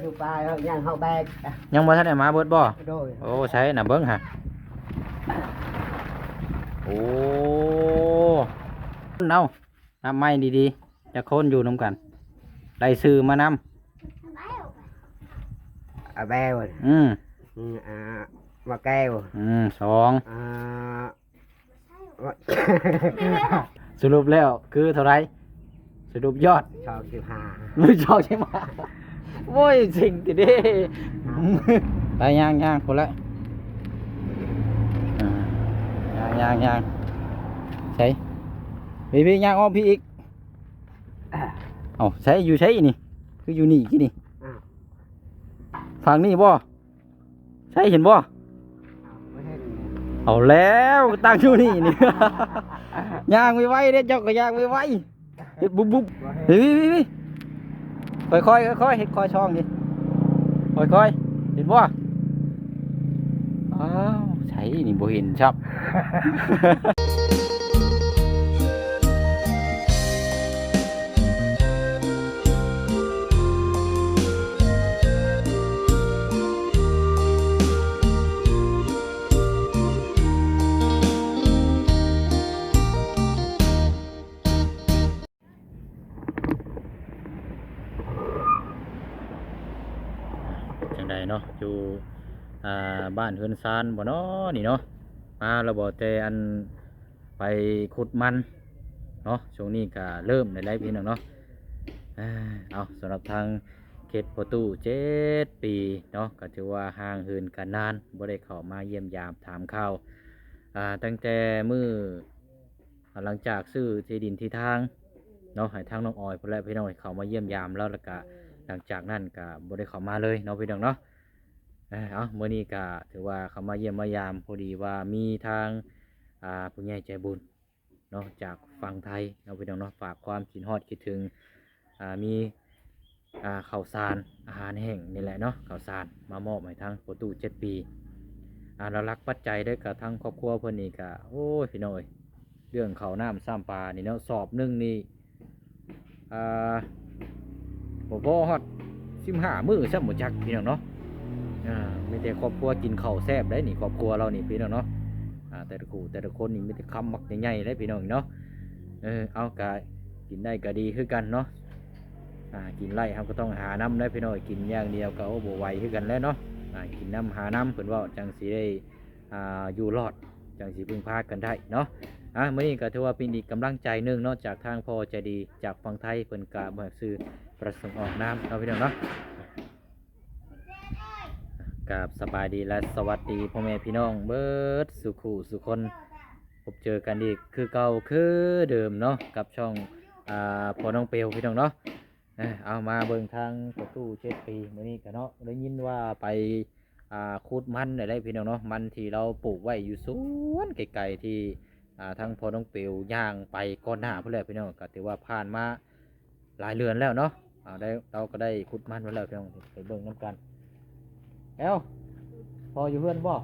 ຢູ່ປ່າ ຍັງເຮົາແບກ ຍັງບໍ່ທັນໄດ້ມາເບິດບໍ່? ໂດຍ. ໂອ້ ໃສນະ ເບິ່ງຫາ. ໂອ້ ເອົາ ນັບໃໝ່ດີໆ ຈັກຄົນຢູ່ນຳກັນ? ລາຍຊື່ມານຳ. ອາແບວ. ອືມ. ອືມ ອາ ມາແກ້ວ. ອືມ ສອງ. ອາ ສະຫຼຸບແລ້ວຄືເທົ່າໃດ? ສະຫຼຸບຍອດ ຊາວສິບຫ້າ ຫຼື ຊາວສິບຫ້າ. ໂອ້ຍ ເສັງຕິເດ້. ໄປ ຍ່າງໆ ພຸ້ນແຫຼະ. ອ່າ ຍ່າງໆໆ ໃສ? ພີ່ໆ ຍ່າງອ້ອມພີ້ອີກ. ເອົ້າ ໃສ ຢູ່ໃສນີ້? ຄືຢູ່ນີ້ກີ້ນີ້. ອ້າວ ຝັ່ງນີ້ບໍ່? ໃສ ເຫັນບໍ່? ອ້າວ ບໍ່ເຫັນ. ເອົາແລ້ວ ຕັ້ງຢູ່ນີ້ນີ້. ຍ່າງໄວໆເດ້ ເຈົ້າກໍຍ່າງໄວໆ ເຮັດບຸບໆ. ບໍ່ເຫັນ. ພີ່ໆໆ ຄ່ອຍໆ ຄ່ອຍໆ ເຮັດຄ່ອຍຊ່ອງນີ້ ຄ່ອຍໆ ເຫັນບໍ່? ອ້າວ ໃສນີ້ ບໍ່ເຫັນຊັບ. ຈັ່ງໃດເນາະ ຢູ່ ອ່າ ບ້ານເຮືອນຊານບໍ່ເນາະນີ້ເນາະ? ມາແລ້ວບໍ່ ແຕ່ອັນ ໄປຂຸດມັນເນາະ. ຊ່ວງນີ້ກະເລີ່ມໄດ້ແລ້ວພີ່ນ້ອງເນາະ. ເອົາ ສຳລັບທາງເຂດພໍ່ຕູ້ເຈັດປີເນາະ ກະຖືວ່າຫ່າງເຫີນກັນນານ ບໍ່ໄດ້ເຂົ້າມາຢ້ຽມຢາມຖາມຂ່າວ ອ່າ ຕັ້ງແຕ່ມື້ ຫຼັງຈາກຊື້ທີ່ດິນທີ່ທາງເນາະ ໃຫ້ທາງນ້ອງອອຍພຸ້ນແຫຼະພີ່ນ້ອງ ເຂົ້າມາຢ້ຽມຢາມລາວ ແລ້ວກະຫຼັງຈາກນັ້ນກະບໍ່ໄດ້ເຂົ້າມາເລີຍເນາະພີ່ນ້ອງເນາະ. ເອີ ເອົາ ມື້ນີ້ກະຖືວ່າເຂົ້າມາຢ້ຽມມາຢາມ ພໍດີວ່າມີທາງ ອ່າ ຜູ້ໃຫຍ່ໃຈບຸນເນາະ ຈາກຝັ່ງໄທເນາະພີ່ນ້ອງເນາະ ຝາກຄວາມຄິດຮອດຄິດເຖິງ ອ່າ ມີ ອ່າ ເຂົ້າສານອາຫານແຫ້ງນີ້ແຫຼະເນາະ ເຂົ້າສານມາມອບໃຫ້ທາງພໍ່ຕູ້ເຈັດປີ. ອ່າ ຫຼັກໆປັດໄຈເດ້ ກະທາງຄອບຄົວເພິ່ນນີ້ກະ ໂອ້ຍ ພີ່ນ້ອງເອີຍ ເລື່ອງເຂົ້ານ້ຳຊ້ຳປານີ້ເນາະ ສອບໜຶ່ງນີ້ ອ່າ ບໍ່ພໍຮອດສິບຫ້າມື້ຊ້ຳບໍ່ຈັກພີ່ນ້ອງເນາະ. ອ່າ ມີແຕ່ຄອບຄົວກິນເຂົ້າແຊບໄດ໋ນີ້ ຄອບຄົວລາວນີ້ພີ່ນ້ອງເນາະ. ອ່າ ແຕ່ລະຄູ່ແຕ່ລະຄົນນີ້ມີແຕ່ຄຳບັກໃຫຍ່ໆເດ້ພີ່ນ້ອງເນາະ. ເອີ ເອົາ ກະກິນໄດ້ກະດີຄືກັນເນາະ. ອ່າ ກິນໄດ້ເຮົາກໍຕ້ອງຫານຳໄດ໋ພີ່ນ້ອງ ກິນຢ່າງດຽວກໍ ໂອ້ ບໍ່ໄຫວຄືກັນແຫຼະເນາະ. ອ່າ ກິນນຳຫານຳ ເພິ່ນເວົ້າ ຈັ່ງຊິໄດ້ ອ່າ ຢູ່ລອດ ຈັ່ງຊິເພິ່ງພາກັນໄດ້ເນາະ. ອ່າ ມື້ນີ້ກໍຖືວ່າເປັນອີກກຳລັງໃຈໜຶ່ງເນາະ ຈາກທາງພໍ່ໃຈດີຈາກຝັ່ງໄທ ເພິ່ນກໍບໍ່ຢາກຊື່ປະສົງອອກນາມເນາະພີ່ນ້ອງເນາະ. ກາບສະບາຍດີ ແລະ ສະຫວັດດີພໍ່ແມ່ພີ່ນ້ອງເບິດສູ່ຄູ່ສູ່ຄົນ ພົບເຈີກັນອີກຄືເກົ່າຄືເດີມເນາະ ກັບຊ່ອງ ອ່າ ພໍ່ນ້ອງເປວພີ່ນ້ອງເນາະ. ເອົາ ມາເບິ່ງທາງພໍ່ຕູ້ເຈັດປີ ມື້ນີ້ກະເນາະ ໄດ້ຍິນວ່າໄປ ອ່າ ຂຸດມັນໄດ້ພີ່ນ້ອງເນາະ ມັນທີ່ລາວປູກໄວ້ຢູ່ສວນໄກໆ ທີ່ ອ່າ ທາງພໍ່ນ້ອງເປວຍ່າງໄປກ່ອນໜ້າພຸ້ນແຫຼະພີ່ນ້ອງ ກະຖືວ່າຜ່ານມາ ຫຼາຍເດືອນແລ້ວເນາະ. ເອົາ ໄດ້ ເຮົາກໍໄດ້ຂຸດມັນມາແລ້ວພີ່ນ້ອງ ໄປເບິ່ງນຳກັນ. ແອວ ພໍ່ຢູ່ເຮືອນບໍ່?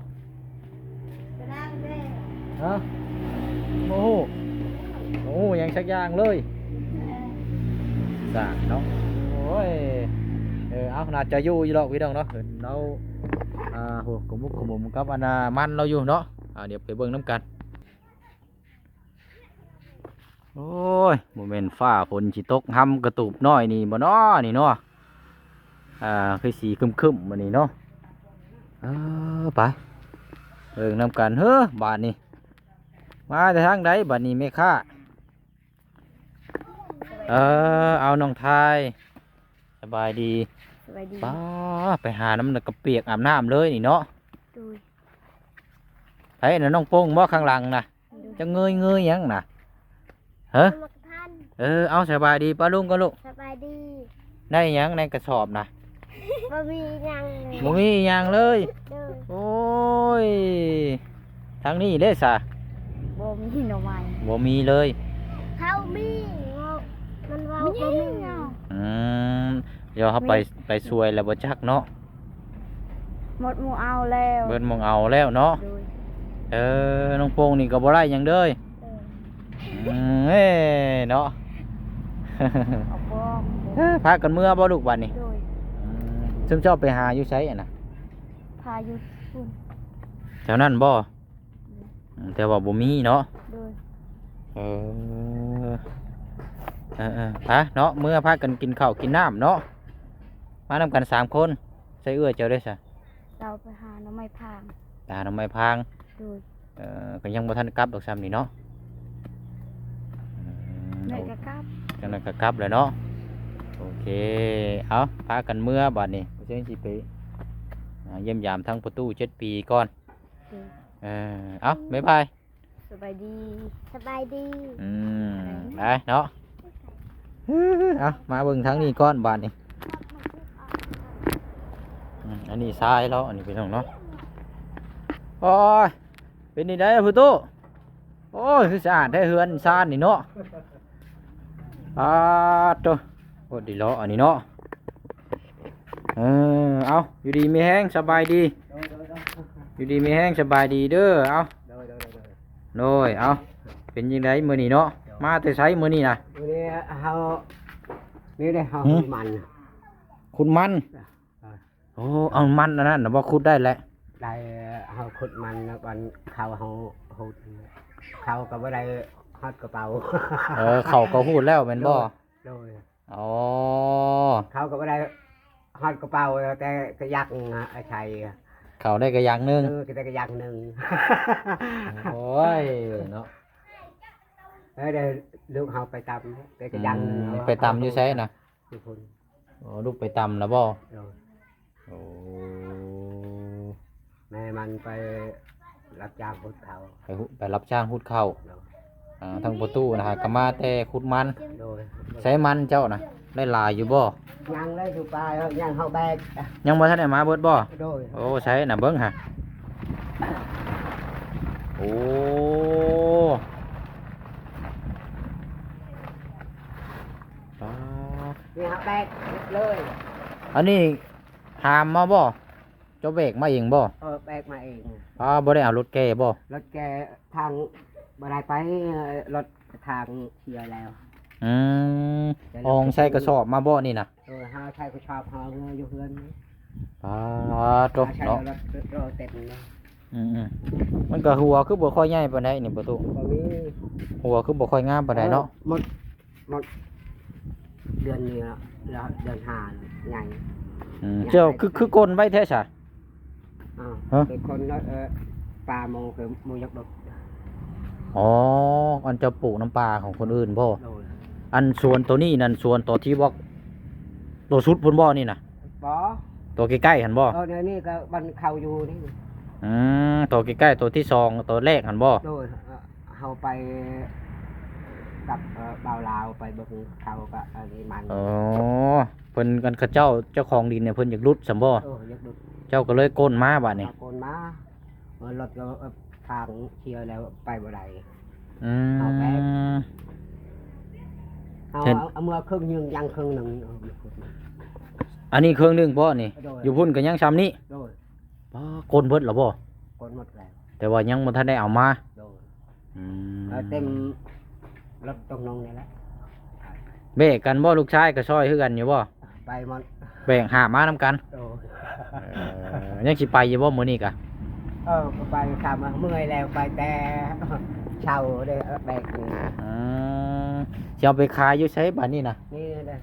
ກະດັງເດ້. ຮະ? ບໍ່ຮູ້ ບໍ່ຮູ້ຫຍັງຈັກຢ່າງເລີຍ. ສ້າງເນາະ ໂອ້ຍ. ເອີ ເອົາ ໜ້າຈະຢູ່ຢູ່ດອກພີ່ນ້ອງເນາະ ເຫັນລາວ ອ່າ ໂຫ ຂະມຸກຂະໝຸມກັບອັນນ່າມັນລາວຢູ່ເນາະ. ອ່າ ດຽວໄປເບິ່ງນຳກັນ. ໂອ້ຍ ບໍ່ແມ່ນຟ້າຝົນຊິຕົກຮຳກະຕູບນ້ອຍນີ້ບໍ່ນໍນີ້ເນາະ. ອ່າ ຄືສີຄຶ້ມໆມື້ນີ້ເນາະ. ເອີ ໄປເບິ່ງນຳກັນເຮີ ບາດນີ້ ມາແຕ່ທາງໃດບາດນີ້ແມ່ຄ້າ? ເອີ ເອົາ ນ້ອງທາຍ ສະບາຍດີ. ສະບາຍດີ. ປ້າ ໄປຫານ້ຳ ແລ້ວກໍປຽກອາບນ້ຳເລີຍນີ້ເນາະ. ໂດຍ. ໃຜນະ ນ້ອງໂປ່ງບໍ່ ຂ້າງຫຼັງນະ? ໂດຍ. ຈະເງີຍໆຫຍັງນະ? ຮະ? ເອີ ເອົາ ສະບາຍດີປ້າລຸງກ່ອນລູກ. ສະບາຍດີ. ໄດ້ຫຍັງໃນກະສອບນະ? ບໍ່ມີຫຍັງເລີຍ. ບໍ່ມີຫຍັງເລີຍ. ໂດຍ. ໂອ້ຍ ທາງນີ້ເດ້ສະ? ບໍ່ມີໜໍ່ໄມ້. ບໍ່ມີເລີຍ. ເຂົາມີ ມັນເວົ້າບໍ່ມີ. ອືມ ດຽວເຮົາໄປ ໄປຊ່ວຍແລ້ວບໍ່ຈັກເນາະ. ໝົດໝູ່ເອົາແລ້ວ. ເບິດໝົງເອົາແລ້ວເນາະ. ໂດຍ. ເອີ ນ້ອງໂປ່ງນີ້ກໍບໍ່ໄດ້ຫຍັງເລີຍ. ເອີ ອືມ ເອີ ເນາະ. ເອົາບໍ່ ເອີ ພາກັນເມືອບໍ່ລູກບາດນີ້? ໂດຍ. ອືມ ຊຸມເຈົ້າໄປຫາຢູ່ໃສຫັ້ນນະ? ຫາຢູ່ພຸ້ນ ແຖວນັ້ນບໍ່? ອືມ ແຕ່ວ່າບໍ່ມີເນາະ. ໂດຍ ເອີ ເອີໆ ໄປເນາະ ເມືອພາກັນກິນເຂົ້າກິນນ້ຳເນາະ ມານຳກັນສາມຄົນ. ໃສເອື້ອຍເຈົ້າເດ້ຊະ? ລາວໄປຫາໜໍ່ໄມ້ພາງ ໄປຫາໜໍ່ໄມ້ພາງ. ໂດຍ ເອີ ກໍຍັງບໍ່ທັນກັບດອກຊ່ຳນີ້ເນາະ. ອືມ ໃນກະກັບ ຈັ່ງໃດກະກັບແຫຼະເນາະ. ໂອເຄ ເອົາ ພາກັນເມືອບາດນີ້ ບໍ່ເຊີງຊິໄປ ອ່າ ຢ້ຽມຢາມທາງພໍ່ຕູ້ເຈັດປີກ່ອນ. ໂດຍ ເອີ ເອົາ ບາຍບາຍ. ສະບາຍດີ ສະບາຍດີ. ອືມ ໄປເນາະ. ເອົາ ມາເບິ່ງທາງນີ້ກ່ອນບາດນີ້. ອືມ ອັນນີ້ຊາຍເນາະ ອັນນີ້ພີ່ນ້ອງເນາະ. ໂອ້ຍ ເປັນຈັ່ງໃດຜູ້ຕູ້? ໂອ້ຍ ຄືສະອາດແທ້ເຮືອນຊານນີ້ເນາະ. ປາດໂທ້ ໂອດດີເລາະອັນນີ້ເນາະ. ເອີ ເອົາ ຢູ່ດີມີແຮງ ສະບາຍດີ. ໂດຍ ໂດຍ ໂດຍ ຢູ່ດີມີແຮງ ສະບາຍດີເດີ. ເອົາ ໂດຍ ໂດຍ ໂດຍ ໂດຍ ເອົາ ເປັນຈັ່ງໃດມື້ນີ້ເນາະ? ໂດຍ ມາແຕ່ໃສມື້ນີ້ນະ? ມື້ນີ້ເຮົາ ນີ້ເດ້ ເຮົາ ຫຶ? ຂຸດມັນ ຂຸດມັນ. ເອີ ໂອ້ ເອົາມັນອັນນັ້ນນະບໍ່ ຂຸດໄດ້ແຫຼະ? ໄດ້ ເຮົາຂຸດມັນນະ ວັນເຂົ້າເຮົາຮູດ ເຂົ້າກໍບໍ່ໄດ້ຮອດກະເປົາ. ເອີ ເຂົ້າກໍຮູດແລ້ວແມ່ນບໍ່? ໂດຍ ໂດຍ. ອໍ ເຂົ້າກໍບໍ່ໄດ້ຮອດກະເປົາ ແຕ່ກະຍັງອາໄສ. ເຂົ້າໄດ້ກະຍັງໜຶ່ງ. ເອີ ກໍໄດ້ກະຍັງໜຶ່ງ. ໂອ້ຍເນາະ. ເອີ ໄດ້ລູກເຮົາໄປຕຳ ແຕ່ກະຍັງໜຶ່ງ. ອືມ ເອົາ ໄປຕຳຢູ່ໃສນະ? ຢູ່ພຸ້ນ. ອໍ ລູກໄປຕຳລະບໍ່? ໂດຍ. ໂອ້ ແມ່ມັນໄປຮັບຈ້າງຂຸດເຂົ້າ ໄປ ໄປຮັບຈ້າງຂຸດເຂົ້າ. ໂດຍ ອ່າ ທາງພໍ່ຕູ້ນະ ຫາກະມາແຕ່ຂຸດມັນ. ໂດຍ ໃຊ້ມັນເຈົ້ານະ ໄດ້ຫຼາຍຢູ່ບໍ່? ຍັງເລີຍ ຢູ່ປ່າ ຍັງເຮົາແບກ ຍັງບໍ່ທັນໄດ້ມາເບິດບໍ່? ໂດຍ ໂອ້ ໃຊ້ນະ ເບິ່ງຫາ. ໂອ້ ປາດ ນີ້ເຮົາແບກເລີຍ. ອັນນີ້ຫາມມາບໍ່? ເຈົ້າແບກມາເອງບໍ່? ເອີ ແບກມາເອງ. ອ້າ ບໍ່ໄດ້ເອົາລົດແກ່ບໍ່? ລົດແກ່ທາງບໍ່ໄດ້ໄປ ລົດທາງເສຍແລ້ວ. ອືມ ແຕ່ລົດ ອອງໃສ່ກະສອບມາບໍ່ນີ້ນະ? ເອີ ຫາໃສ່ກະສອບ ຫາເຮືອຢູ່ເຮືອນ. ປາດໂທ້ ເນາະ ໃສ່ລົດ ລົດເຕັມເນາະ. ອືມໆ ມັນກະຫົວຄືບໍ່ຄ່ອຍໃຫຍ່ປານໃດນີ້ ປະຕູ? ບໍ່ມີ ຫົວຄືບໍ່ຄ່ອຍງາມປານໃດເນາະ? ເອີ ໝົດ ໝົດເດືອນນີ້ລະ ລະເດືອນຫ້າໃຫຍ່. ອືມ ໃຫຍ່ ເຈົ້າຄື ຄືກົນໄວແທ້ຊະ? ອ້າວ ຮະ? ເປັນຄົນເນາະ ເອີ ປາໂມຄືໂມຢາກດົດ. ອໍ ອັນເຈົ້າປູກນຳປາຂອງຄົນອື່ນບໍ່? ໂດຍ. ອັນສວນໂຕນີ້ນັ້ນ ສວນໂຕທີ່ວ່າ ໂຕສຸດພຸ້ນບໍ່ນີ້ນະ? ບໍ່ ໂຕໃກ້ໆຫັ້ນບໍ່? ເອີ ໃນນີ້ກໍມັນເຂົ້າຢູ່ນີ້. ອືມ ໂຕໃກ້ໆ ໂຕທີສອງ ໂຕແລກຫັ້ນບໍ່? ໂດຍ. ເຮົາໄປກັບ ເອີ ບ່າວລາວໄປເບິ່ງເຂົາກະອັນນີ້ມັນ. ອໍ ເພິ່ນ ອັນເຂົາເຈົ້າ ເຈົ້າຂອງດິນນີ້ເພິ່ນຢາກຫຼຸດຊັ້ນບໍ່? ເອີ ຢາກຫຼຸດ. ເຈົ້າກໍເລີຍກົນມາບາດນີ້? ເອົາກົນມາ ເອີ ລົດກໍ ເອີ ທາງເສຍແລ້ວໄປບໍ່ໄດ້. ອືມ ເອົາແບກ ເອົາ ເຮັດ ເອົາ ເອົາເມືອເຄິ່ງໜຶ່ງ ຍັງເຄິ່ງໜຶ່ງ. ເອີ ອັນນີ້ເຄິ່ງໜຶ່ງບໍ່ນີ້? ໂດຍ. ຢູ່ພຸ້ນກໍຍັງຊ່ຳນີ້? ໂດຍ. ປາ ກົນເບິດແລ້ວບໍ່? ກົນໝົດແລ້ວ ແຕ່ວ່າຍັງບໍ່ທັນໄດ້ເອົາມາ. ໂດຍ. ອືມ ເອົາເຕັມລົດຕົງລົງນີ້ແຫຼະ. ແບກກັນບໍ່? ລູກຊາຍກໍຊ່ອຍຄືກັນຢູ່ບໍ່? ໄປໝົດ ແບກຫາບມານຳກັນ. ໂດຍ. ເອີ ຍັງຊິໄປຢູ່ບໍ່ມື້ນີ້ກະ? ເອີ ກໍໄປ ຖ້າວ່າເມື່ອຍແລ້ວໄປແຕ່ເຊົ້າເດ້ ແບກນີ້. ອືມ ຊິເອົາໄປຂາຍຢູ່ໃສບາດນີ້ນະ? ນີ້ເດ້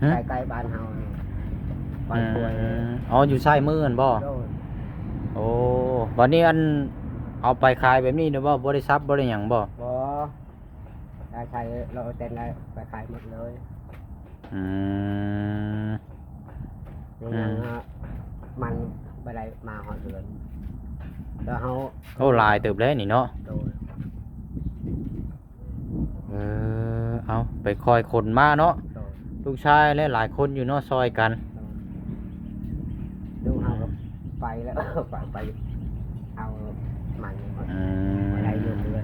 ຫຶ? ໃກ້ໆບ້ານເຮົານີ້ ບ້ານຫ້ວຍ. ອືມ ອໍ ຢູ່ຊ້າຍມືຫັ້ນບໍ່? ໂດຍ. ໂອ້ ບາດນີ້ອັນ ເອົາໄປຂາຍແບບນີ້ເນາະ ບໍ່ ບໍ່ໄດ້ສັບ ບໍ່ໄດ້ຫຍັງບໍ່? ບໍ່ ໄດ້ໃຊ້ ເຮົາເອົາແຕ່ໄປຂາຍໝົດເລີຍ. ອືມ ຍັງ ອືມ ມັນບໍ່ໄດ້ມາຮອດເດືອນ ແລ້ວເຮົາ ໂອ້ ຫຼາຍເຕີບແລ້ວນີ້ເນາະ. ໂດຍ. ເອີ ເອົາ ໄປຄ່ອຍຂົນມາເນາະ. ໂດຍ. ລູກຊາຍຫຼາຍໆຄົນຢູ່ເນາະ ຊ່ອຍກັນ. ໂດຍ. ລູກເຮົາກໍໄປແລ້ວ ໄປ ໄປເອົາມັນ. ອືມ ບໍ່ໄດ້ຢູ່ເຮືອນ.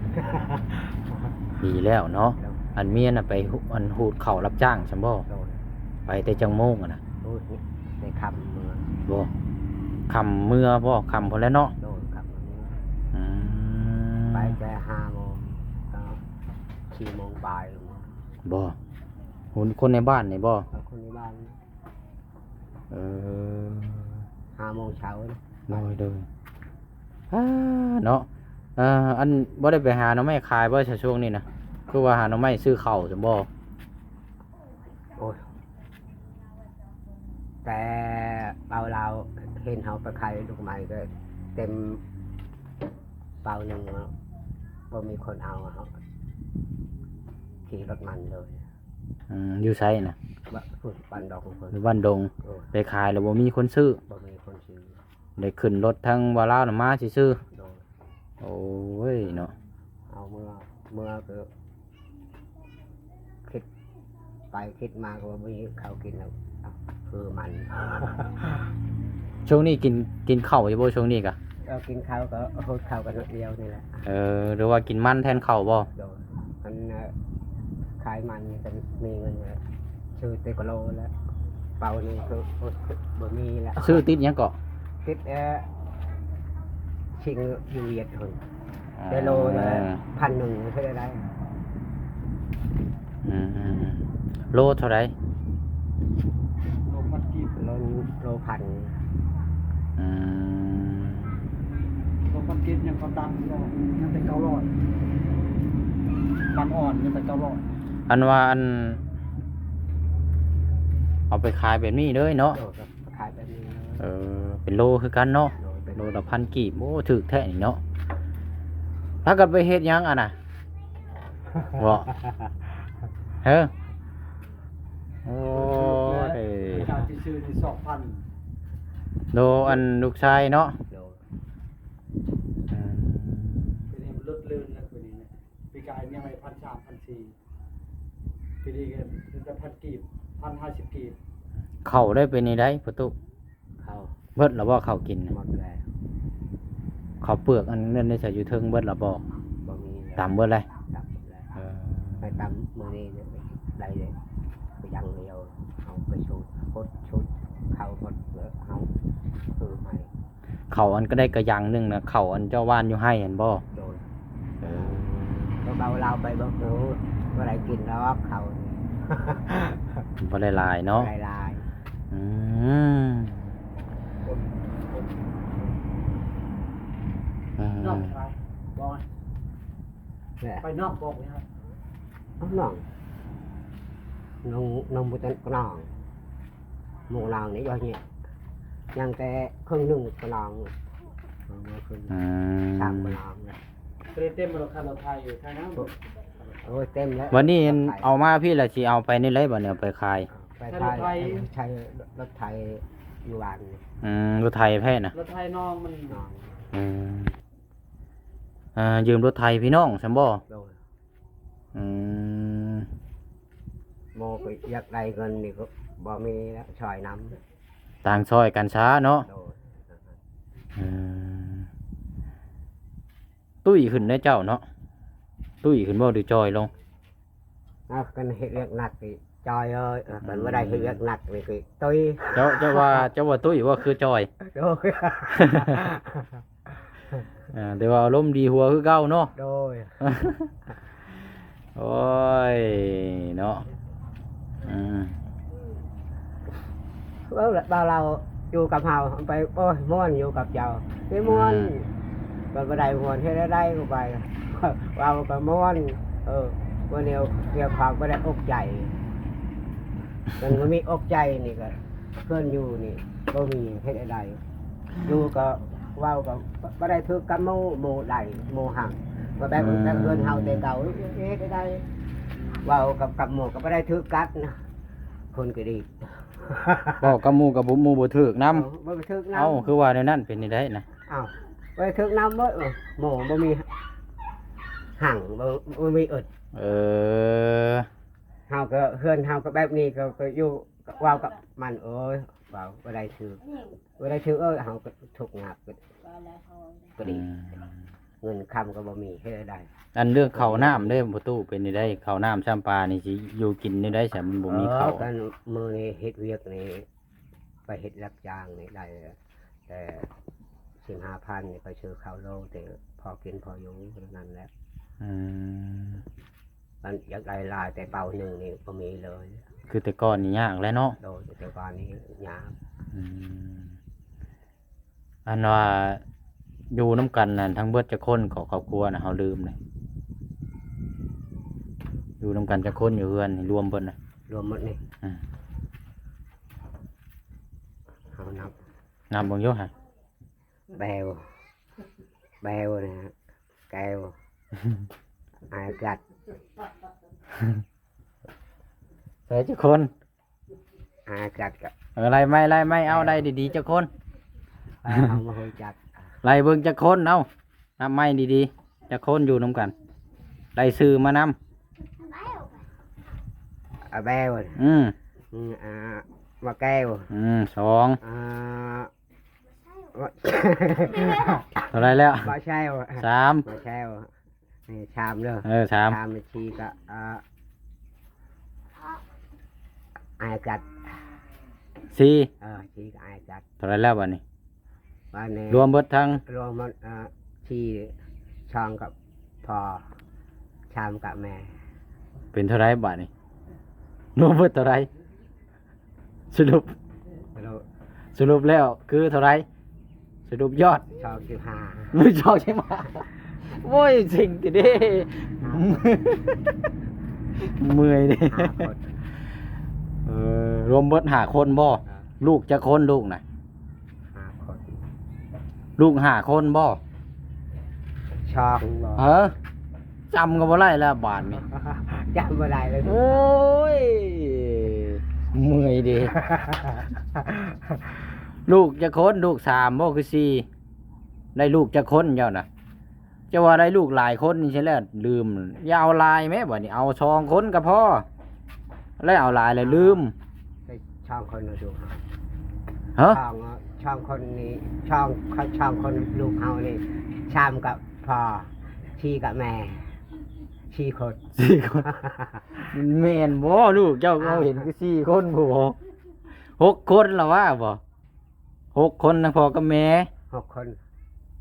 ດີແລ້ວເນາະ. ໂດຍ. ອັນເມຍນະໄປ ອັນ ຮູດເຂົ້າຮັບຈ້າງຊັ້ນບໍ່? ໂດຍ. ໄປແຕ່ຈັກໂມງຫັ້ນນະ? ໂດຍ ແຕ່ຄ່ຳເມືອ. ບໍ່ ຄ່ຳເມືອບໍ່? ຄ່ຳພຸ້ນແຫຼະເນາະ. ໂດຍ ຄ່ຳເມືອ. ອືມ ໄປແຕ່ຫ້າໂມງ ກໍສີ່ໂມງປາຍລົງມາ. ບໍ່ ຄົນໃນບ້ານນີ້ບໍ່? ເອີ ຄົນໃນບ້ານ. ເອີ ຫ້າໂມງເຊົ້ານະ. ໂດຍ ໂດຍ. ອາ ເນາະ ເອີ ອັນ ບໍ່ໄດ້ໄປຫາໜໍ່ໄມ້ຂາຍບໍ່ຊະຊ່ວງນີ້ນະ? ຄືວ່າຫາໜໍ່ໄມ້ຊື້ເຂົ້າຊັ້ນບໍ່? ໂອ້ຍ ແຕ່ເປົາລາວເຫັນເຮົາໄປຂາຍລູກໄມ້ກໍເຕັມເປົາໜຶ່ງເນາະ ບໍ່ມີຄົນເອົາ ເຮົາຂີ່ລົດມັນເລີຍ. ອືມ ຢູ່ໃສນະ? ບ້ານ ພຸ້ນ ບ້ານດອງພຸ້ນ ຢູ່ບ້ານດົງ. ໂດຍ. ໄປຂາຍແລ້ວບໍ່ມີຄົນຊື້? ບໍ່ມີຄົນຊື້. ໄດ້ຂຶ້ນລົດທາງບ່າວລາວນຳມາຊື່ໆ. ໂດຍ. ໂອ້ຍເນາະ ເອົາເມືອ ເມືອກໍຄິດໄປຄິດມາກໍບໍ່ມີເຂົ້າກິນແລ້ວ ຄືມັນ. ຊ່ວງນີ້ກິນ ກິນເຂົ້າຢູ່ບໍ່ຊ່ວງນີ້ກະ? ເອີ ກິນເຂົ້າກໍຫົດເຂົ້າກັນໜ້ອຍດຽວນີ້ແຫຼະ. ເອີ ຫຼືວ່າກິນມັນແທນເຂົ້າບໍ່? ໂດຍ. ອັນ ເອີ ຂາຍມັນນີ້ກໍມີເງິນແລ້ວ ຊື້ຕິດກະໂລແລ້ວ ເປົາໜຶ່ງຄື ໂອ້ຍ ບໍ່ມີແລ້ວ. ຊື້ຕິດຫຍັງເກາະ? ຕິດ ເອີ ຊິງຢູ່ຫວຽດພຸ້ນ. ອໍ ໄດ້ໂລລະພັນໜຶ່ງ ເຮັດໄດ້. ອືມ ໂລເທົ່າໃດ? ໂລພັນກີບ ໂລ ໂລພັນ. ອືມ ໂລພັນກີບຍັງເຂົ້າຕັງຢູ່ ຍັງແຕ່ເກົ້າຮ້ອຍ ມັນອ່ອນຍັງແຕ່ເກົ້າຮ້ອຍ. ອັນວ່າ ອັນ ເອົາໄປຂາຍແບບນີ້ເລີຍເນາະ? ໂດຍ ຂາຍແບບນີ້ເລີຍ. ເອີ ເປັນໂລຄືກັນເນາະ. ໂດຍ ເປັນໂລລະພັນກີບ. ໂອ້ ຖືກແທ້ນີ້ເນາະ. ພາກັນໄປເຮັດຫຍັງອັນນະ? ເບາະ ເຮີ ໂອ້ຍ ການທີ່ຊື້ນີ້ສອງພັນ. ໂດ ອັນລູກຊາຍເນາະ. ໂດຍ. ອືມ ປີນີ້ມັນຫຼຸດເລີນແລ້ວ ປີນີ້ນະ ປີກາຍຍັງໄດ້ພັນສາມ ພັນສີ່ ປີນີ້ກໍໄດ້ແຕ່ພັນກີບ ພັນຫ້າສິບກີບ. ເຂົ້າໄດ້ເປັນແນວໃດພໍ່ຕູ້? ເຂົ້າ ເບິດແລ້ວບໍ່ເຂົ້າກິນ? ໝົດແລ້ວ. ເຂົ້າເປືອກອັນນັ້ນໃນໃສ່ຢູ່ເທິງເບິດແລ້ວບໍ່? ບໍ່ມີແລ້ວ ຕຳເບິດແລ້ວ. ຕຳເບິດແລ້ວ. ເອີ ໄປຕຳມື້ນີ້ໄດ້ເລີຍ ກະຢ່າງດຽວ ເອົາໄປຊຸດ ຫົດຊຸດເຂົ້າໝົດແລ້ວ ເອົາຄືໃໝ່. ເຂົ້າອັນກໍໄດ້ກະຢ່າງໜຶ່ງນະ ເຂົ້າອັນເຈົ້າຫວ່ານຢູ່ໄຮ່ຫັ້ນບໍ່? ໂດຍ. ເອີ ເບົາລາວໄປເບິ່ງດູ ບໍ່ໄດ້ກິນດອກເຂົ້າ ບໍ່ໄດ້ຫຼາຍເນາະ. ບໍ່ໄດ້ຫຼາຍ. ອືມ ອືມ ນອກໄປ ບໍ່ ແຫຼະ ໄປນອກບໍ່ ໄປນອກ ນ້ອງ ນ້ອງ ນ້ອງບໍ່ທັນກະນ້ອງ ໝູ່ນ້ອງນີ້ຢູ່ນີ້ ຍັງແຕ່ເຄິ່ງໜຶ່ງກະນ້ອງ ອືມ ສາມກະນ້ອງ. ເຕັມລົດໄຖ ໄຖນຳ. ໂອ້ຍ ເຕັມແລ້ວ. ບັດນີ້ເອົາມາພີ້ລະຊິເອົາໄປນີ້ເລີຍ ບັດນີ້ເອົາໄປຂາຍ ໄປຂາຍ ໃຊ້ລົດໄຖຢູ່ບ້ານ. ອືມ ລົດໄຖໃຜນະ? ລົດໄຖນ້ອງມັນ. ອືມ ຢືມລົດໄຖພີ່ນ້ອງຊັ້ນບໍ່? ໂດຍ. ອືມ ໝູ່ກໍຢາກໄດ້ເງິນນີ້ກໍບໍ່ມີແລ້ວ ຊ່ອຍນຳ ຕ່າງຊ່ອຍກັນຊະເນາະ. ໂດຍ. ອືມ ຕຸ້ຍຂຶ້ນເດ້ເຈົ້າເນາະ ຕຸ້ຍຂຶ້ນບໍ່ ຫຼືຈ່ອຍລົງ? ເອົາ ຄັນເຮັດວຽກໜັກນີ້ຈ່ອຍເອີຍ ຄັນບໍ່ໄດ້ເຮັດວຽກໜັກນີ້ກໍຕຸ້ຍ. ເຈົ້າ ເຈົ້າວ່າ ເຈົ້າວ່າຕຸ້ຍບໍ່ ຄືຈ່ອຍ? ໂດຍ. ອ່າ ແຕ່ວ່າອາລົມດີຫົວຄືເກົ່າເນາະ. ໂດຍ. ໂອ້ຍ ເນາະ ອືມ ເວົ້າລະ ບ່າວລາວຢູ່ກັບເຮົາໄປ ໂອ້ຍ ມ່ວນຢູ່ກັບເຈົ້າ ໄປມ່ວນ. ອືມ ກໍບໍ່ໄດ້ມ່ວນ ເຮັດແນວໃດກໍໄປ ເວົ້າກໍມ່ວນ. ເອີ ບໍ່ແນວ ແນວຄວາມບໍ່ໄດ້ອົກໃຈ ມັນບໍ່ມີອົກໃຈນີ້ກໍ ເພື່ອນຢູ່ນີ້ບໍ່ມີ ເຮັດແນວໃດ? ຢູ່ກໍເວົ້າກໍບໍ່ໄດ້ຖືກກັບໝູ່ ໝູ່ໃດໝູ່ຫັ້ນ ກໍແບບ ອືມ ແຕ່ເຮືອນເຮົາແຕ່ເກົ່າ ເຮັດໃດ ເວົ້າກັບ ກັບໝູ່ກໍບໍ່ໄດ້ຖືກກັນນະ ຄົນກໍດີ ເວົ້າກັບໝູ່ກໍບໍ່ ໝູ່ບໍ່ຖືກນຳ. ເອີ ບໍ່ຖືກນຳ. ເອົ້າ ຄືວ່າແນວນັ້ນ ເປັນຈັ່ງໃດນະ? ເອົ້າ ບໍ່ໄດ້ຖືກນຳເບິດ ໝູ່ບໍ່ມີຮັ່ງ ບໍ່ ບໍ່ມີອຶດ. ເອີ ເຮົາກໍ ເຮືອນເຮົາກໍແບບນີ້ ກໍ ກໍຢູ່ ເວົ້າກັບມັນ ໂອ້ຍ ເວົ້າບໍ່ໄດ້ຖືກ ບໍ່ໄດ້ຖືກ ເອີຍ ເຮົາກໍທຸກຍາກ ກໍ ກໍດີ ອືມ ເງິນຄຳກໍບໍ່ມີ ເຮັດໃດ? ອັນເລື່ອງເຂົ້ານ້ຳເດ້ ພໍ່ຕູ້ ເປັນຈັ່ງໃດ? ເຂົ້ານ້ຳຊຳປານີ້ ຊິຢູ່ກິນແນວໃດຊະ ມັນບໍ່ມີເຂົ້າ? ເອີ ກັນມື້ນີ້ເຮັດວຽກນີ້ ໄປເຮັດຮັບຈ້າງນີ້ໄດ້ແຕ່ສິບຫ້າພັນນີ້ ໄປຊື້ເຂົ້າໂລ ແຕ່ພໍກິນພໍຢູ່ເທົ່ານັ້ນແຫຼະ. ອືມ ມັນຢາກໄດ້ຫຼາຍ ແຕ່ເປົາໜຶ່ງນີ້ບໍ່ມີເລີຍ. ຄືແຕ່ກ່ອນນີ້ຍາກແຫຼະເນາະ. ໂດຍ ແຕ່ກ່ອນນີ້ຍາກ. ອືມ ອັນວ່າຢູ່ນຳກັນນັ້ນທັງເບິດຈັກຄົນ ກໍຄອບຄົວນະ ເຮົາລືມເລີຍ. ຢູ່ນຳກັນຈັກຄົນຢູ່ເຮືອນນີ້ ລວມເບິດນະ? ລວມໝົດນີ້ ອືມ ເຮົານັບ ນັບເບິ່ງຢູ່ຫະ. ແບວ ແບວນະ ແກ້ວ ອາກັດ ໃສ່ຈັກຄົນ? ອາກັດກໍ ເອີ ໄລ່ໃໝ່ ໄລ່ໃໝ່ ເອົາ ໄລ່ດີໆ ຈັກຄົນ? ເອົາ ເຮົາບໍ່ຮູ້ຈັກ ໄລ່ເບິ່ງຈັກຄົນ ເອົາ ນັບໃໝ່ດີໆ ຈັກຄົນຢູ່ນຳກັນ? ໄລ່ຊື່ມານຳ. ອາແບວ ອືມ ອືມ ອາ ມາແກ້ວ ອືມ ສອງ ອາ ເທົ່າໃດແລ້ວ? ບໍ່ໃຊ່ ສາມ ບໍ່ໃຊ່ ນີ້ສາມເດີ ເອີ ສາມ ສາມ ສີ່ກໍ ອາ ອາກັດ ສີ່ ເອີ ສີ່ກໍອາກັດ ເທົ່າໃດແລ້ວບາດນີ້? ບາດນີ້ລວມເບິດທັງ ລວມໝົດ ເອີ ສີ່ ສອງກັບພໍ່ ສາມກັບແມ່ ເປັນເທົ່າໃດບາດນີ້? ລວມເບິດເທົ່າໃດ? ສະຫຼຸບ ສະຫຼຸບ ສະຫຼຸບແລ້ວຄືເທົ່າໃດ? ສະຫຼຸບຍອດ ຊາວສິບຫ້າ ມື້ຊາວສິບຫ້າ ໂອ້ຍ ເສັງຕິເດ້ ຫ້າຄົນ ເມື່ອຍເດ້ ຫ້າຄົນ ເອີ ລວມເບິດຫ້າຄົນບໍ່? ອ່າ ລູກຈັກຄົນລູກນະ? ຫ້າຄົນ ລູກຫ້າຄົນບໍ່? ສອງບໍ່? ເອີ ຈຳກໍບໍ່ໄດ້ແລ້ວບາດນີ້ ຈຳບໍ່ໄດ້ເລີຍ ໂອ້ຍ ເມື່ອຍເດ້ ລູກຈັກຄົນ? ລູກສາມບໍ່ ຄືສີ່? ໄດ້ລູກຈັກຄົນເຈົ້ານະ? ເຈົ້າວ່າໄດ້ລູກຫຼາຍຄົນນີ້ໃຊ່ແລ້ວລືມ ຢ່າເອົາຫຼາຍແມ້ບາດນີ້ ເອົາສອງຄົນກໍພໍ ແລ້ວເອົາຫຼາຍແລ້ວລືມ ໄດ້ສອງຄົນລູກ ຮະ? ສອງ ສອງຄົນນີ້ ສອງ ສອງຄົນລູກເຮົານີ້ ສາມກໍພໍ່ ສີ່ກໍແມ່ ສີ່ຄົນ ສີ່ຄົນ ແມ່ນບໍ່ລູກເຈົ້າ? ອ້າວ ເຮົາເຫັນຄືສີ່ຄົນພຸ້ນ ຫົກຄົນລະວ່າບໍ່? ຫົກຄົນນະ ພໍ່ກັບແມ່ ຫົກຄົນ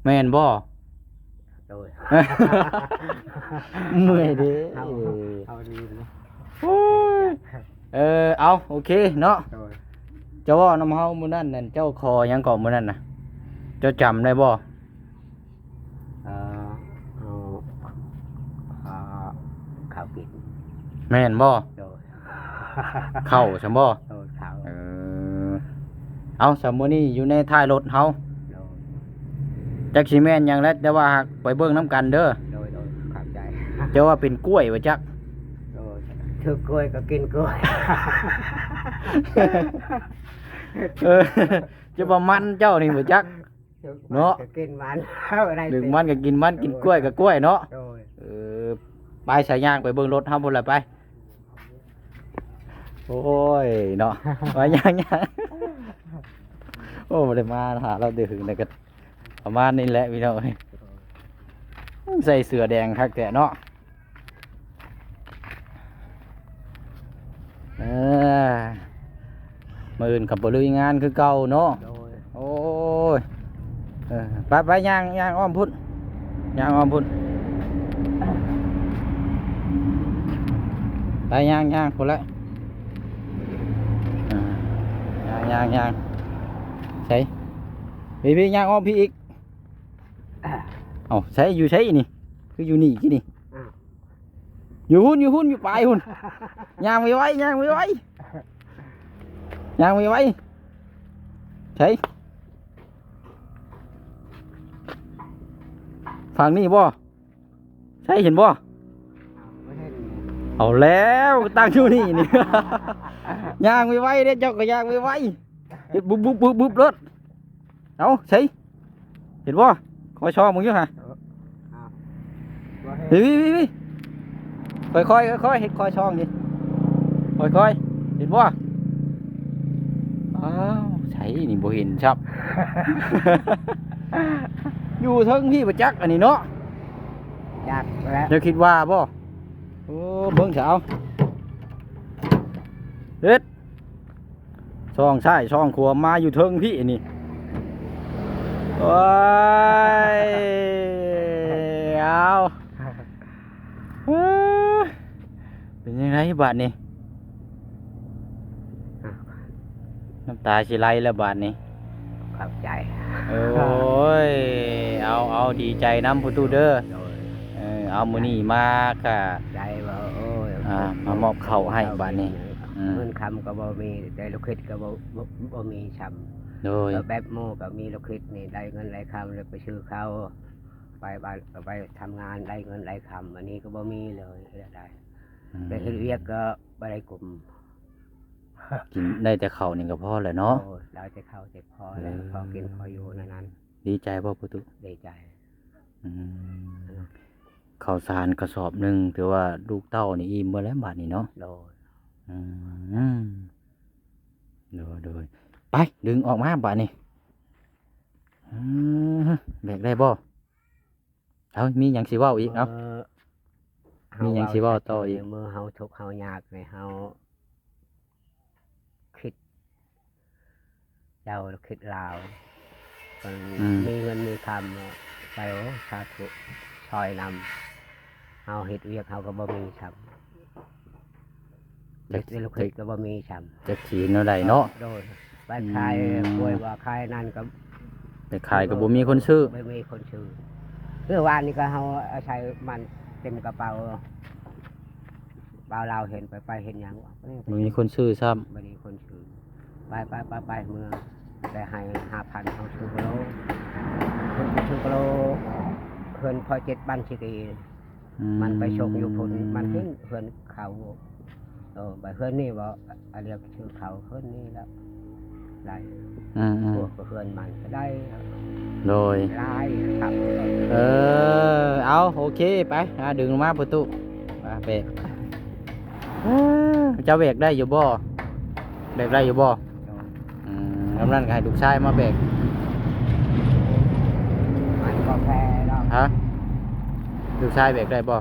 ແມ່ນບໍ່? ໂດຍ ເມື່ອຍເດ້ ເຮົາ ເຮົາລືມເນາະ ໂອ້ຍ ເອີ ເອົາ ໂອເຄເນາະ ໂດຍ ເຈົ້າເວົ້ານຳເຮົາມື້ນັ້ນນັ້ນ ເຈົ້າຂໍຫຍັງເກາະມື້ນັ້ນນະ ເຈົ້າຈຳໄດ້ບໍ່? ເອີ ເອົາ ເຂົ້າກິນ ແມ່ນບໍ່? ໂດຍ ເຂົ້າຊັ້ນບໍ່? ໂດຍ ເຂົ້າ ເອີ ເອົາ ສຳມື້ນີ້ຢູ່ໃນທ້າຍລົດເຮົາ ໂດຍ ຈັກຊິແມ່ນຫຍັງແຫຼະ ແຕ່ວ່າຫາກໄປເບິ່ງນຳກັນເດີ ໂດຍ ໂດຍ ຂອບໃຈ ເຈົ້າວ່າເປັນກ້ວຍວ່າຈັກ ໂດຍ ຖືກກ້ວຍກໍກິນກ້ວຍ ເອີ ເຈົ້າວ່າມັນເຈົ້ານີ້ວ່າຈັກ ເນາະ ກິນມັນ ໄດ້ ດຶກມັນກໍກິນມັນ ກິນກ້ວຍກໍກ້ວຍເນາະ ໂດຍ ເອີ ໄປ ສາຍຍ່າງໄປເບິ່ງລົດເຮົາພຸ້ນລະໄປ ໂອ້ຍເນາະ ໄປ ຍ່າງໆ ໂອ້ ບໍ່ໄດ້ມາຫາລາວແຕ່ຫຶງແລ້ວກໍປະມານນີ້ແຫຼະພີ່ນ້ອງເອີຍ ໃສ່ເສື້ອແດງຄັກແທ້ເນາະ. ເອີ ມື້ອື່ນກໍໄປລຸຍງານຄືເກົ່າເນາະ ໂດຍ ໂອ້ຍ ເອີ ໄປໆ ຍ່າງ ຍ່າງອ້ອມພຸ້ນ ຍ່າງອ້ອມພຸ້ນ ໄປ ຍ່າງ ຍ່າງພຸ້ນແຫຼະ ເອີ ຍ່າງ ຍ່າງ ຍ່າງ ໃສ ພີ່ໆ ຍ່າງອ້ອມພີ້ອີກ ເອົ້າ ໃສ ຢູ່ໃສນີ້ ຄືຢູ່ນີ້ກີ້ນີ້ ອ້າວ ຢູ່ພຸ້ນ ຢູ່ພຸ້ນ ຢູ່ປາຍພຸ້ນ ຍ່າງໄວໆ ຍ່າງໄວໆ ຍ່າງໄວໆ ໃສ ຝັ່ງນີ້ບໍ່ ໃສ ເຫັນບໍ່ ເອົາແລ້ວ ຕັ້ງຢູ່ນີ້ນີ້ ຍ່າງໄວໆເດ້ ເຈົ້າກໍຍ່າງໄວໆ ເຮັດບຸບໆໆໂລດ ເອົາ ໃສ ເຫັນບໍ່ ຄອຍສ່ອງເບິ່ງຢູ່ຫະ ເອີ ບໍ່ເຫັນ ວິ ວິ ວິ ຄ່ອຍໆ ຄ່ອຍໆ ເຮັດຄ່ອຍສ່ອງນີ້ ຄ່ອຍໆ ເຫັນບໍ່ ອ້າວ ໃສນີ້ ບໍ່ເຫັນຊ້ຳ ຢູ່ເທິງພີ້ບໍ່ຈັກ ອັນນີ້ເນາະ ຈັກແລ້ວ ເຈົ້າຄິດວ່າບໍ່ ໂອ້ ເບິ່ງຊະເອົາ ເຮັດ ຊ່ອງຊ້າຍຊ່ອງຂວາມາຢູ່ເທິງພີ້ນີ້ ໂອ້ຍ ເອົາ ເອີ ເປັນຈັ່ງໃດບາດນີ້? ນ້ຳຕາຊິໄຫຼແລ້ວບາດນີ້. ຂອບໃຈ. ໂອ້ຍ ເອົາ ເອົາ ດີໃຈນຳພໍ່ຕູ້ເດີ. ໂດຍ. ເອີ ເອົາ ມື້ນີ້ມາກະ ໃຈວ່າ ໂອ້ຍ ອ່າ ມາມອບເຂົ້າໃຫ້ບາດນີ້. ອືມ ເງິນຄຳກໍບໍ່ມີ ແຕ່ລູກຄິດກໍບໍ່ ບໍ່ ບໍ່ມີຊ້ຳ. ໂດຍ. ແບບໝູ່ກໍມີລູກຄິດນີ້ ໄດ້ເງິນໄດ້ຄຳ ແລ້ວໄປຊື້ເຂົ້າ ໄປບ້ານກໍໄປທຳງານ ໄດ້ເງິນໄດ້ຄຳ. ອັນນີ້ກໍບໍ່ມີເລີຍ ລາຍໄດ້. ອືມ. ໄປເຮັດວຽກກໍບໍ່ໄດ້ກຸມ ກິນໄດ້ແຕ່ເຂົ້ານີ້ກໍພໍແລ້ວເນາະ. ໂອ້ຍ ໄດ້ແຕ່ເຂົ້າແຕ່ພໍແລ້ວ ເອີ ພໍກິນພໍຢູ່ແນວນັ້ນ. ດີໃຈບໍ່ ພໍ່ຕູ້? ດີໃຈ. ອືມ ເຂົ້າສານກະສອບໜຶ່ງ ຖືວ່າລູກເຕົ້ານີ້ອີ່ມເບິດແລ້ວບາດນີ້ເນາະ. ໂດຍ. ອືມ ໂດຍໆ ໄປ ດຶງອອກມາບາດນີ້. ອືມ ແບກໄດ້ບໍ່? ເອົາ ມີຫຍັງຊິເວົ້າອີກ? ເອົາ ມີຫຍັງຊິເວົ້າຕໍ່ອີກ? ເມື່ອເຮົາທຸກເຮົາຍາກໃນເຮົາຄິດ ເຈົ້າຄິດລາວ ເພິ່ນ ອືມ ມີເງິນມີຄຳ ໄປ ໂອ້ ສາທຸ ຊ່ອຍນຳ. ເຮົາເຮັດວຽກເຮົາກໍບໍ່ມີຊ້ຳ. ເຮັດ ເຮັດ ເຮັດກໍບໍ່ມີຊ້ຳ ຈັກຊິແນວໃດເນາະ. ໂດຍ. ໄປຂາຍ ອືມ ກ້ວຍວ່າຂາຍນັ້ນກໍ ໄປຂາຍກໍບໍ່ມີຄົນຊື້ ບໍ່ມີຄົນຊື້. ຄືວານນີ້ກໍເຮົາອາໄສມັນເຕັມກະເປົາ ບ່າວລາວເຫັນໄປ ໄປເຮັດຫຍັງ ບໍ່ມີຄົນຊື້ຊ້ຳ ບໍ່ມີຄົນຊື້. ໄປ ໄປ ໄປ ໄປ ເມືອ ໄດ້ໃຫ້ຫ້າພັນ ເຮົາຊື້ກະໂລ ເພິ່ນໄປຊື້ກະໂລ ເພິ່ນພໍເຈັດພັນຊິກີ. ອືມ ມັນໄປຊົກຢູ່ພຸ້ນ ມັນເຫັນເຮືອນເຂົາ. ເອີ ບາດເຮືອນນີ້ບໍ່ ອັນດຽວຊື່ເຂົາເຮືອນນີ້ລະໄດ້. ອືມໆ ພວກເຮືອນມັນກໍໄດ້. ໂດຍ. ຫຼາຍຄັກ. ເອີ ເອົາ ໂອເຄ ໄປ ຫາດຶງມາປະຕູ ມາແບກ. ເຈົ້າແບກໄດ້ຢູ່ບໍ່? ແບກໄດ້ຢູ່ບໍ່? ອືມ ກຳນັ້ນກໍໃຫ້ລູກຊາຍມາແບກ. ມັນບໍ່ແພ້ດອກ. ຮະ? ລູກຊາຍແບກໄດ້ບໍ່?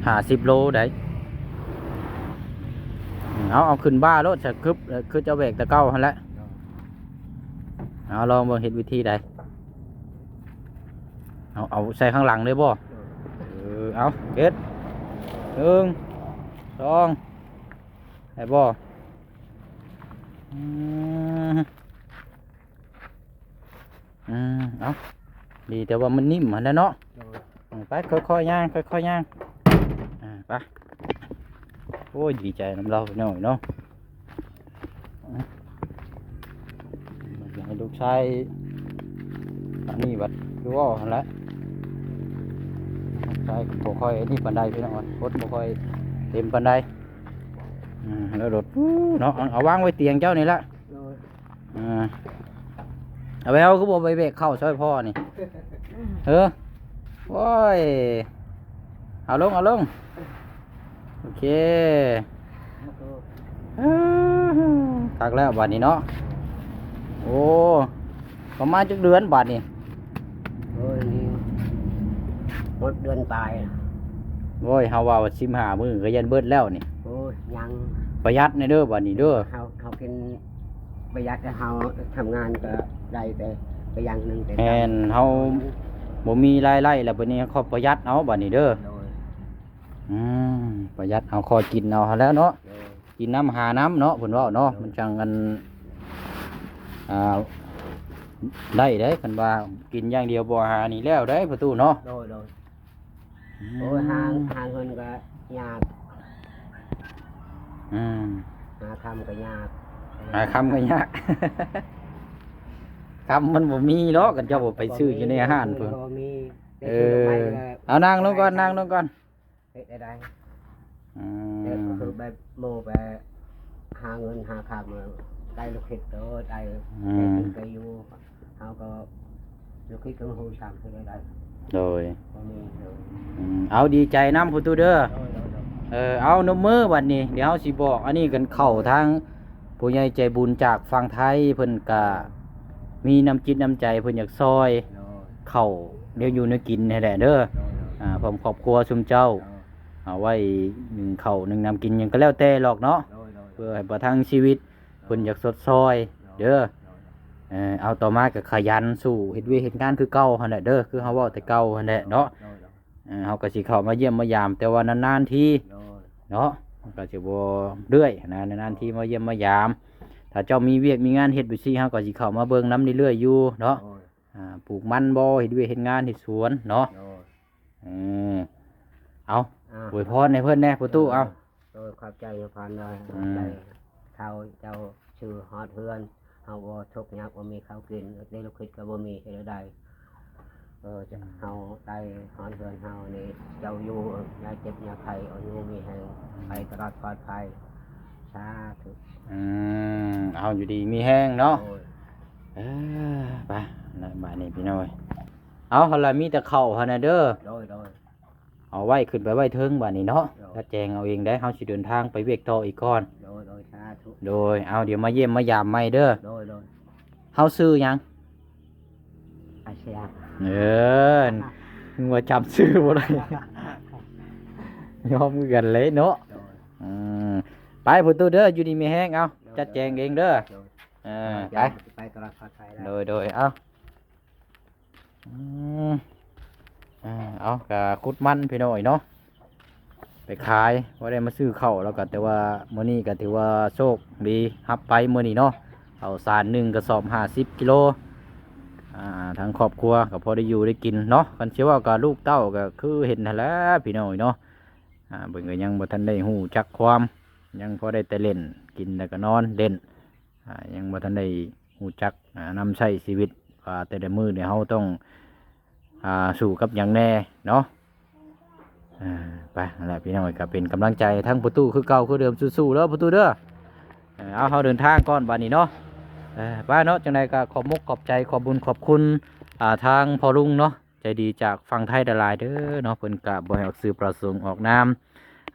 ຫ້າສິບໂລໄດ໋. ອືມ ເອົາ ເອົາຂຶ້ນບ່າໂລດ ສະ ຄຶບ ຄືເຈົ້າແບກແຕ່ເກົ່າຫັ້ນແຫຼະ. ເອົາ ລອງເບິ່ງເຮັດວິທີໃດ. ເອົາ ເອົາໃສ່ຂ້າງຫຼັງເລີຍບໍ່? ເອີ ເອົາ ເຮັດ ໜຶ່ງ ສອງ ໄດ້ບໍ່? ອືມ ອືມ ເອົາ ດີແຕ່ວ່າມັນນິ້ມຫັ້ນແຫຼະເນາະ. ໂດຍ. ອືມ ໄປ ຄ່ອຍໆຍ່າງ ຄ່ອຍໆຍ່າງ. ອ່າ ໄປ. ໂອ້ຍ ດີໃຈນຳລາວພີ່ນ້ອງເນາະ. ອືມ ຢາກໃຫ້ລູກຊາຍ ອັນນີ້ບັດຄືເວົ້າຫັ້ນແຫຼະ. ລູກຊາຍກໍບໍ່ຄ່ອຍອັນນີ້ປານໃດພີ່ນ້ອງ ຄົນບໍ່ຄ່ອຍເຕັມປານໃດ. ອືມ ແລ້ວລົດ ເນາະ ເອົາ ເອົາວາງໄວ້ຕຽງເຈົ້ານີ້ລະ. ໂດຍ. ອ່າ ອາແວວຄືບໍ່ໄປແບກເຂົ້າຊ່ອຍພໍ່ນີ້? ເອີ ໂອ້ຍ ເອົາລົງ ເອົາລົງ. ໂອເຄ ຄັກແລ້ວບາດນີ້ເນາະ. ໂອ້ ປະມານຈັກເດືອນບາດນີ້? ໂອ້ຍ ນີ້ໝົດເດືອນປາຍ. ໂອ້ຍ ເຮົາວ່າສິບຫ້າມື້ກໍຢ້ານເບິດແລ້ວນີ້. ໂອ້ຍ ຍັງ ປະຢັດແດ່ເດີບາດນີ້ເດີ. ເຮົາ ເຮົາກິນປະຢັດ ແຕ່ເຮົາທຳງານກໍໄດ້ແຕ່ໄປຢ່າງໜຶ່ງ. ແຕ່ ແມ່ນ ເຮົາບໍ່ມີລາຍໄດ້ແລ້ວ ບາດນີ້ເຮົາປະຢັດເອົາບາດນີ້ເດີ. ໂດຍ. ອືມ ປະຢັດເອົາ ຄ່ອຍກິນເອົາຫັ້ນແຫຼະເນາະ. ໂດຍ. ກິນນຳຫານຳເນາະ ເພິ່ນເວົ້າເນາະ. ໂດຍ. ມັນຈັ່ງອັນ ອ່າ ໄດ້ເດ້ ຄັນວ່າກິນຢ່າງດຽວບໍ່ຫານີ້ແລ້ວເດ້ ພໍ່ຕູ້ເນາະ. ໂດຍ ໂດຍ. ອືມ ໂອ້ຍ ຫາ ຫາເງິນກໍຍາກ. ອືມ ຫາຄຳກໍຍາກ. ຫາຄຳກໍຍາກ ຄຳມັນບໍ່ມີດອກ ຄັນເຈົ້າບໍ່ໄປຊື້ຢູ່ໃນຮ້ານພຸ້ນ. ບໍ່ມີ. ເອີ ເອົາ ນັ່ງລົງກ່ອນ ນັ່ງລົງກ່ອນ. ເຮັດໄດ້ໃດ? ອືມ ເຮັດກໍຄືແບບໝູ່ໄປຫາເງິນຫາຄຳ ໄດ້ລູກເຮັດໂຕ ໄດ້ ອືມ ໄດ້ກິນໄດ້ຢູ່ ເຮົາກໍລູກເຮັດກໍຮູ້ຊ້ຳເຮັດໄດ້ໃດ. ໂດຍ ບໍ່ມີເດີ. ອືມ ເອົາ ດີໃຈນຳ ພໍ່ຕູ້ເດີ. ໂດຍ ໂດຍ ໂດຍ. ເອີ ເອົາ ນົບມືບັດນີ້ ດຽວເຮົາຊິບອກ ອັນນີ້ກັນເຂົ້າທາງ ຜູ້ໃຫຍ່ໃຈບຸນຈາກຝັ່ງໄທ ເພິ່ນກະມີນ້ຳຈິດນ້ຳໃຈ ເພິ່ນຢາກຊ່ອຍ ໂດຍ ເຂົ້າແນວຢູ່ແນວກິນຫັ້ນແຫຼະເດີ. ໂດຍ ໂດຍ. ອ່າ ພ້ອມຄອບຄົວຊຸມເຈົ້າ ໂດຍ ເອົາໄວ້ໜຶ້ງເຂົ້າໜຶ້ງນ້ຳກິນຫຍັງກໍແລ້ວແຕ່ຫຼອກເນາະ. ໂດຍ ໂດຍ. ເພື່ອໃຫ້ປະທັງຊີວິດ ໂດຍ ເພິ່ນຢາກຊົດຊ່ອຍ ໂດຍ ເດີ. ໂດຍ ໂດຍ. ເອີ ເອົາ ຕໍ່ມາກໍຂະຫຍັນສູ້ເຮັດວຽກເຮັດງານຄືເກົ່າຫັ້ນແຫຼະເດີ ຄືເຮົາເວົ້າແຕ່ເກົ່າຫັ້ນແຫຼະເນາະ. ໂດຍ ໂດຍ. ເອີ ເຮົາກໍຊິເຂົ້າມາຢ້ຽມມາຢາມ ແຕ່ວ່ານານໆທີ ໂດຍ ເນາະ. ມັນກໍຊິບໍ່ເລື້ອຍນະ ນານໆທີມາຢ້ຽມມາຢາມ. ຖ້າເຈົ້າມີວຽກມີງານເຮັດຢູ່ຊີ້ ເຮົາກໍຊິເຂົ້າມາເບິ່ງນຳເລື້ອຍໆຢູ່ເນາະ. ໂດຍ ອ່າ ປູກມັນບໍ່ ເຮັດວຽກເຮັດງານເຮັດສວນເນາະ. ໂດຍ ເອີ ເອົາ ອ່າ ອວຍພອນໃຫ້ເພິ່ນແດ່ ພໍ່ຕູ້ ເອົາ. ໂດຍ ຂອບໃຈຍາພອນເດີ ອືມ ໃຫ້ເຖົ້າເຈົ້າຊື່ຮອດເຮືອນ ເຮົາບໍ່ທຸກຍາກ ບໍ່ມີເຂົ້າກິນ ເດລະຄິດກໍບໍ່ມີ ເຮັດແນວໃດ ເອີ ຈະ ອືມ ເຮົາໄດ້ຮອດເຮືອນເຮົານີ້ ເຈົ້າຢູ່ ຢ່າເຈັບຢ່າໄຂ້ ເອົາຢູ່ມີແຮງ ອືມ ໄປຕະຫຼອດປອດໄພ ສາທຸ. ອືມ ເອົາ ຢູ່ດີມີແຮງເນາະ. ໂດຍ ເອີ ໄປ ແລ້ວບາດນີ້ພີ່ນ້ອງເອີຍ ເອົາ ຫັ້ນລະ ມີແຕ່ເຂົ້າຫັ້ນນະເດີ. ໂດຍ ໂດຍ ເອົາໄວ້ ຂຶ້ນໄປໄວ້ເທິງບາດນີ້ເນາະ. ໂດຍ ຈັດແຈງເອົາເອງໄດ໋ ເຮົາຊິເດີນທາງໄປວຽກຕໍ່ອີກກ່ອນ. ໂດຍ ໂດຍ ສາທຸ. ໂດຍ ເອົາ ດຽວມາຢ້ຽມມາຢາມໃໝ່ເດີ. ໂດຍ ໂດຍ ເຮົາຊື່ຫຍັງ? ອາຊະຍາ. ເອີ ນຶກວ່າຈຳຊື່ບໍ່ໄດ້ ຍອມຄືກັນເລີຍເນາະ. ໂດຍ ອືມ ໄປ ພໍ່ຕູ້ເດີ ຢູ່ດີມີແຮງ ເອົາ ໂດຍ ຈັດແຈງເອງເດີ. ໂດຍ ເອີ ໄປ ໄປຕະຫຼອດປອດໄພແລ້ວ. ໂດຍ ໂດຍ ເອົາ. ອືມ ເອົາ ກະຂຸດມັນພີ່ນ້ອງເອີຍເນາະ ໄປຂາຍ ບໍ່ໄດ້ມາຊື້ເຂົ້າ ແລ້ວກະ ແຕ່ວ່າມື້ນີ້ກະຖືວ່າໂຊກດີ ຮັບໄປມື້ນີ້ເນາະ ເຂົ້າສານໜຶ່ງກະສອບຫ້າສິບກິໂລ. ອ່າ ທາງຄອບຄົວກະພໍໄດ້ຢູ່ໄດ້ກິນເນາະ ຄັນຊິເວົ້າກະລູກເຕົ້າກະຄືເຫັນຫັ້ນແຫຼະພີ່ນ້ອງເອີຍເນາະ. ອ່າ ເພິ່ນກະຍັງບໍ່ທັນໄດ້ຮູ້ຈັກຄວາມ ຍັງພໍໄດ້ແຕ່ຫຼິ້ນ ກິນແລ້ວກະນອນ ຫຼິ້ນ ອ່າ ຍັງບໍ່ທັນໄດ້ຮູ້ຈັກ ອ່າ ນຳໃຊ້ຊີວິດ ວ່າແຕ່ລະມື້ນີ້ເຮົາຕ້ອງ ອ່າ ສູ້ກັບຫຍັງແດ່ເນາະ. ອ່າ ໄປ ນັ້ນແຫຼະພີ່ນ້ອງເອີຍ ກໍເປັນກຳລັງໃຈໃຫ້ທັງພໍ່ຕູ້ຄືເກົ່າຄືເດີມ ສູ້ໆເດີພໍ່ຕູ້ເດີ. ເອີ ເອົາ ເຮົາເດີນທາງກ່ອນບາດນີ້ເນາະ. ເອີ ໄປເນາະ ຈັ່ງໃດກໍຂອບມຸກຂອບໃຈ ຂອບບຸນຂອບຄຸນ ອ່າ ທາງພໍ່ລຸງເນາະ ໃຈດີຈາກຝັ່ງໄທຫຼາຍໆເດີເນາະ ເພິ່ນກໍບໍ່ໃຫ້ອອກຊື່ປະສົງອອກນາມ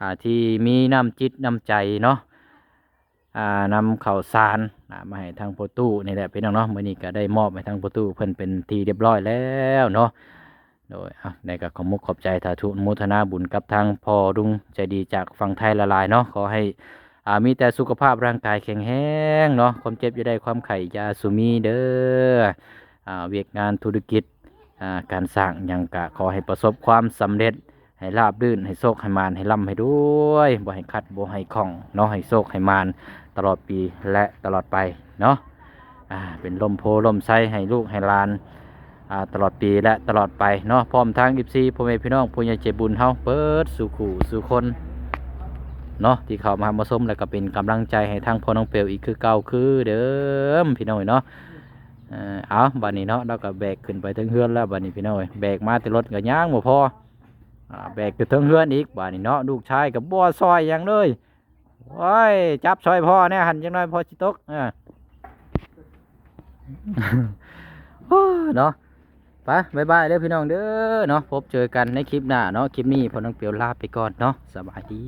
ອ່າ ທີ່ມີນ້ຳຈິດນ້ຳໃຈເນາະ ອ່າ ນຳເຂົ້າສານ ອ່າ ມາໃຫ້ທາງພໍ່ຕູ້ນີ້ແຫຼະພີ່ນ້ອງເນາະ. ມື້ນີ້ກໍໄດ້ມອບໃຫ້ທາງພໍ່ຕູ້ເພິ່ນເປັນທີ່ຮຽບຮ້ອຍແລ້ວເນາະ. ໂດຍ ເອົາ ໄດ້ກໍຂອບມຸກຂອບໃຈ ສາທຸ ອະນຸໂມທະນາບຸນກັບທາງພໍ່ລຸງໃຈດີຈາກຝັ່ງໄທຫຼາຍໆເນາະ. ຂໍໃຫ້ ອ່າ ມີແຕ່ສຸຂະພາບຮ່າງກາຍແຂງແຮງເນາະ ຄວາມເຈັບຢ່າໄດ້ ຄວາມໄຂ້ຢ່າສູ່ມີເດີ. ອ່າ ວຽກງານທຸລະກິດ ອ່າ ການສ້າງຫຍັງກະຂໍໃຫ້ປະສົບຄວາມສຳເລັດ ໃຫ້ລາບລື່ນ ໃຫ້ໂຊກໃຫ້ໝານ ໃຫ້ລ່ຳໃຫ້ລວຍ ບໍ່ໃຫ້ຂັດບໍ່ໃຫ້ຂ້ອງເນາະ ໃຫ້ໂຊກໃຫ້ໝານຕະຫຼອດປີ ແລະ ຕະຫຼອດໄປເນາະ. ອ່າ ເປັນຮົ່ມໂພຮົ່ມໄຊໃຫ້ລູກໃຫ້ຫຼານ ອ່າ ຕະຫຼອດປີ ແລະ ຕະຫຼອດໄປເນາະ. ພ້ອມທັງ ເອັຟຊີ ພໍ່ແມ່ພີ່ນ້ອງຜູ້ໃຫຍ່ໃຈບຸນເຮົາເບິດສູ່ຄູ່ສູ່ຄົນເນາະ ທີ່ເຂົ້າມາຮັບມາຊົມ ແລ້ວກໍເປັນກຳລັງໃຈໃຫ້ທາງພໍ່ນ້ອງເປວອີກຄືເກົ່າຄືເດີມພີ່ນ້ອງເອີຍເນາະ. ເອີ ເອົາ ບາດນີ້ເນາະ ລາວກໍແບກຂຶ້ນໄປເທິງເຮືອນແລ້ວ ບາດນີ້ພີ່ນ້ອງເອີຍ ແບກມາແຕ່ລົດກໍຍັງບໍ່ພໍ ອ່າ ແບກຂຶ້ນເທິງເຮືອນອີກ ບາດນີ້ເນາະ. ລູກຊາຍກໍບໍ່ຊ່ອຍຫຍັງເລີຍ. ໂອ້ຍ ຈັບຊ່ອຍພໍ່ແດ່ຫັ້ນ ຈັກໜ້ອຍພໍ່ຊິຕົກ. ເອີ ໂອ້ ເນາະ ໄປ ບາຍບາຍເດີພີ່ນ້ອງເດີເນາະ ພົບເຈີກັນໃນຄລິບໜ້າເນາະ. ຄລິບນີ້ພໍ່ນ້ອງເປວລາໄປກ່ອນເນາະ ສະບາຍດີ.